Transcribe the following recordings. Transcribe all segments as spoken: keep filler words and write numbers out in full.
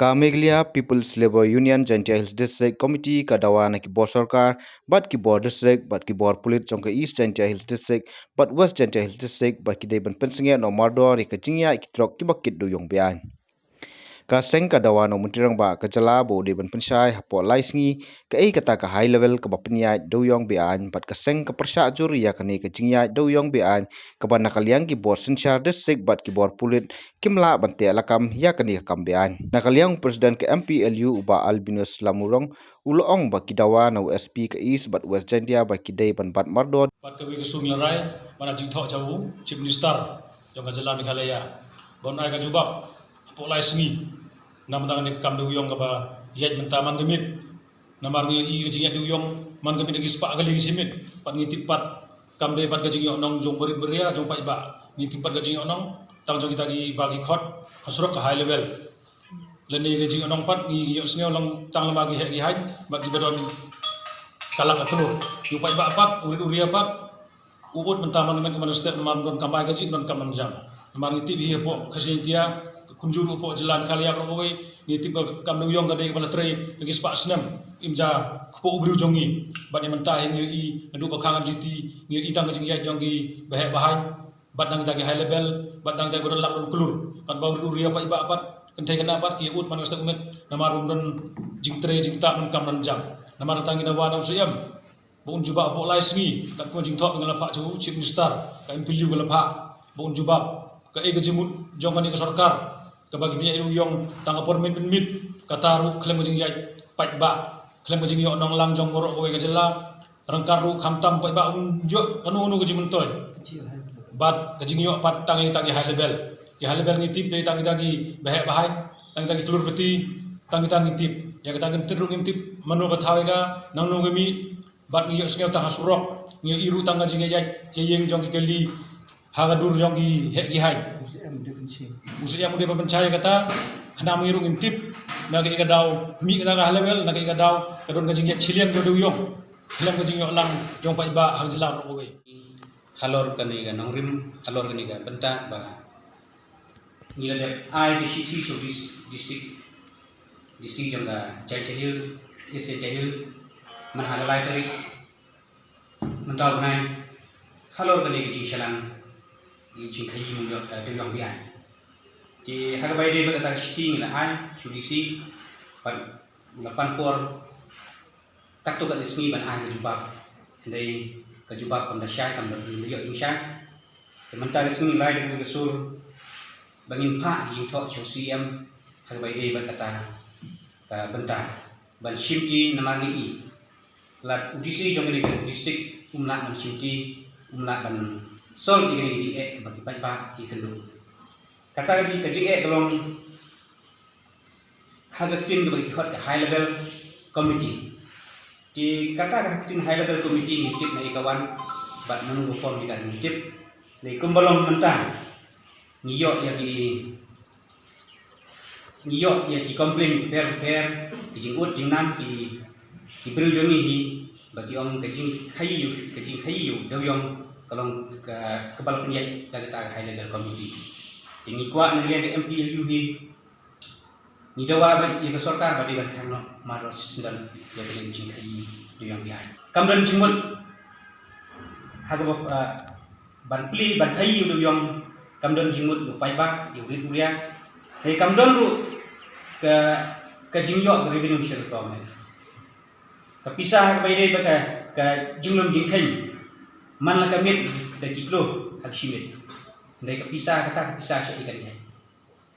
Ka Meghalaya People's Labour Union Jaintia Hills District Committee ka dawa na ki bor sorkar, bad ki bor district, bad ki bor pulit jong ka East Jaintia Hills District bad West Jaintia Hills District ba ki dei ban pynsangeh noh mardor ïa ka jingïaid ki trok kiba kit dewïong be-aiñ. Ka seng ka dawa na u Myntri Rangbah ka jylla ba u dei ban pynshai hapoh lai sngi kaei kata ka high level kaba pynïaid dewïong be-aiñ, bad ka seng ka pyrshah jur ïa kane ka jingïaid dewïong be-aiñ kaba na ka liang ki bor synshar district bad ki bor pulit kim lah ban teh lakam ïa kane ka kam be-aiñ. Na ka liang u President ka M P L U u Bah Albinus Lamurong u la ong ba ki dawa na u S P ka East bad West Jaintia ba ki dei ban bat mardor. Bad kawei ka sung la rai, ba na jingthoh jong u Chief Minister jong ka jylla Meghalaya, ba un ai ka jubab hapoh lai sngi namar kane ka kam dewïong kaba ïaid mynta man ka miet. Namar ngi ïohi ka jingïaid dewïong man ka miet, ngi spah kali ka jingmut, bad ngi tip pat kam dei pat ka jingïohnong jong barit baria jong paidbah. Ngi tip pat ka jingïohnong tang jong kita kiba ki khot ha surok ka high level, lane ka jingïohnong pat ngi ïohsngew lang tang lama ki heh ki haiñ bad kiba don ka lak ka klur. Ïa u paidbah pat, u rit u ria pat, u ud mynta man ka miet, man step, man don kamai ka jingdon kam man jam. Namar ngi tip hi hapoh ka Jaintia, kumjuh ruh hapoh jylla Meghalaya baroh kawei, ngi tip ba ka kam dewïong ka dei kaba la trei la ki spah snem, im ja kpoh u briew jong ngi. Bad ïa mynta hi ngi ïohi naduh ba khang R G T, ngi ïohi tang ka jingïaid jong ki baheh bahaiñ, bad tang kita ki high level, bad tang kita kiba don lak don klur. Katba u rit u ria paidbah pat, kynthei khynnah pat, ki ud man ka step u miet namar bym don jingtrei jingktah, man kam man jam. Namar kata ngi dawa na u Syiem ba un jubab hapoh lai sngi, katkum ka jingthoh ba ngi la phah sha u Chief Minister, ka M P L U ka la phah, ba un jubab kaei ka jingmut jong kane ka sorkar kaba ki pynïaid dewïong tang ka por miet miet miet, kata ruh khlem ka jingïaid paidbah, khlem ka jingïohnong lang jong baroh kawei ka jylla. Ryngkat ruh khamtam paidbah un ïoh kano kano ka jingmyntoi. Bad ka jingïoh pat tang ïa kita ki high level. Ki high level ngi tip dei tang kita ki baheh bahaiñ, tang kita ki klur kti, tang kita ngi tip. Ïa kata ka ktien ruh ngim tip mano ka thaw ïa ka, nangno ka mih. Bad ngi ïohsngew tang ha surok, ngi ïohi ruh tang ka jingïaid ïa ïing jong ki kali ha ka dur jong ki heh ki haiñ. U Syiem u dei ban pynshai. U Syiem u dei ban pynshai ïa kata, khnang ngi ruh ngim tip na kaei ka daw mih kata ka high level, na kaei ka daw ka don ka jingïaid shiliang jong dewïong khlem ka jingïoh lang jong paidbah ha ka jylla baroh kawei. Halor kane ka nongrim, halor kane ka bynta ba ngi la dep ai ka shithi sha u dis-, district D C jong ka Jaintia Hills, East Jaintia Hills, man ha ka lai tarik mynta u bnai, halor kane ka jingshalan ka jingkhaïi dewïong, eh, dewïong be-aiñ. Te ha kaba ïadei bad kata ka shithi ngi la ai sha u D C, bad u la pan por katto katne sngi ban ai ka jubab. Hynrei ka jubab kam da shai, kam da ïoh jingshai. Te mynta ka sngi ngi la rai da kawei ka sur ba ngin phah ka jingthoh sha u C M ha kaba ïadei bad kata ka bynta ban shimti, namar ngi i lada u D C jong kane ka district um lah ban shimti, um lah ban solve ïa kane ka jingeh kaba ki paidbah ki kynduh. Kata ka jing, ka jingeh ka long ha ka ktien kaba ki khot ka high level committee. Te kata ka ktien high level committee ngi tip na ïa ka wan bad mano ba form ïa ka ngi tip. Dei kumba long mynta ngi ïoh ïa ki, ngi ïoh ïa ki complain bapher bapher, ki jingud jingnam ki, ki briew jong ngi hi, ba ki ong ka jingkhaïi, ka jingkhaïi dewïong ka long ka, kaba la pynïaid da kata ka high level committee. Te ngi kwah na ka liang ka M P L U hi, ngi dawa ba ïa ka sorkar ba dei ban khang noh mardor shisyndon ïa ka jingkhaïi dewïong be-aiñ. Kam don jingmut ha kaba, ah, ban plie, ban khaïi ïa u dewïong, kam don jingmut ïa u paidbah, ïa u rit u ria. Hynrei kam don ruh ka, ka jingïoh ka revenue sha ka government. Ka pisa ha kaba ïadei bad ka, ka jinglum jingkheiñ man la ka miet da ki klur ha ka shi miet. Hynrei ka pisa kata, ka pisa shaei kan ïaid.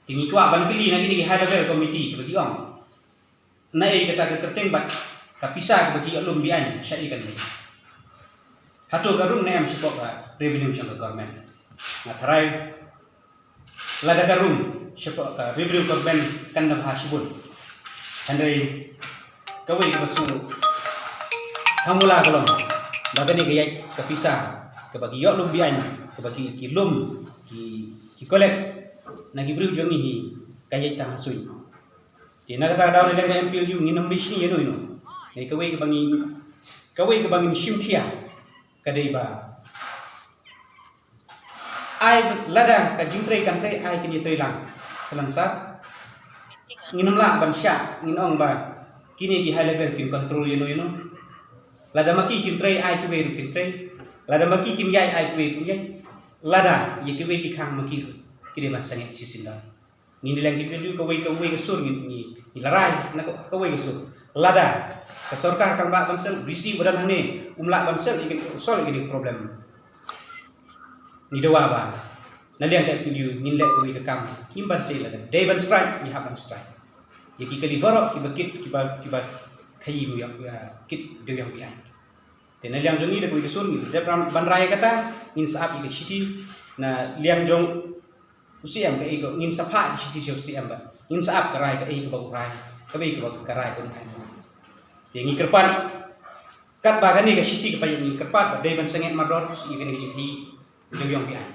Te ngi kwah ban kylli na kine ki high level committee kiba ki ong, naei kata ka kyrteng bad ka pisa kaba ki ïoh lum be-aiñ shaei kan leit? Hato ka rung ne em shapoh ka revenue jong ka government? Nga tharai lada ka rung shapoh ka revenue government kan da bha shibun. Hynrei kawei kaba sngewthuh ka long ba kane ka ïaid ka pisa kaba ki ïoh lum be-aiñ, kaba ki, ki lum, ki, ki collect na ki briew jong ngi hi, ka ïaid tang ha suiñ. Te na kata ka daw na liang ka M P L U ngin ym mih shane ïano ïano. Hynrei kawei kaba ngi, kawei kaba ngin shim khia ka dei ba ai lada ka jingtrei kan trei, ai kin ïatrei lang. Salonsar. Ngin ym lah ban shah, ngin ong ba kine ki high level kin control ïano ïano. Lada ma ki kin trei ai kiwei ruh kin trei. Lada ma ki kin ïai ai kiwei ruh kin ïai. Lada ïa kiwei ki khang ma ki ruh ki dei ban sangeh shisien don. Ngin ïa leh kit ïa kawei kawei ka sur ngin, ngin la rai na kawei ka sur. Lada ka sorkar kam lah ban sel, D C ba don hangne um lah ban sel, ïa ka sol ïa ka problem. Ngi dawa ba na liang ka P W D ngin leh kawei ka kam, ngim ban sei lada dei ban strike ngi hap ban strike. Ïa ki kali baroh kiba kit, kiba, kiba khaïi mu ïa kit dewïong beaiñ. Te na liang jong ngi da kawei ka sur ngi dep ban rai kata, ngin sa ap ïa ka shithi na liang jong u C M, kaei ka ngin sa phah ïa ka shithi sha u C M bad ngin sa ap ka rai kaei kaba u rai, kaei kaba ka rai ka un ai mo. Te ngi kyrpad katba kane ka shithi ka païa, ngi kyrpad ba dei ban sangeh mardor ïa kane ka jingkhaïi dewïong beaiñ.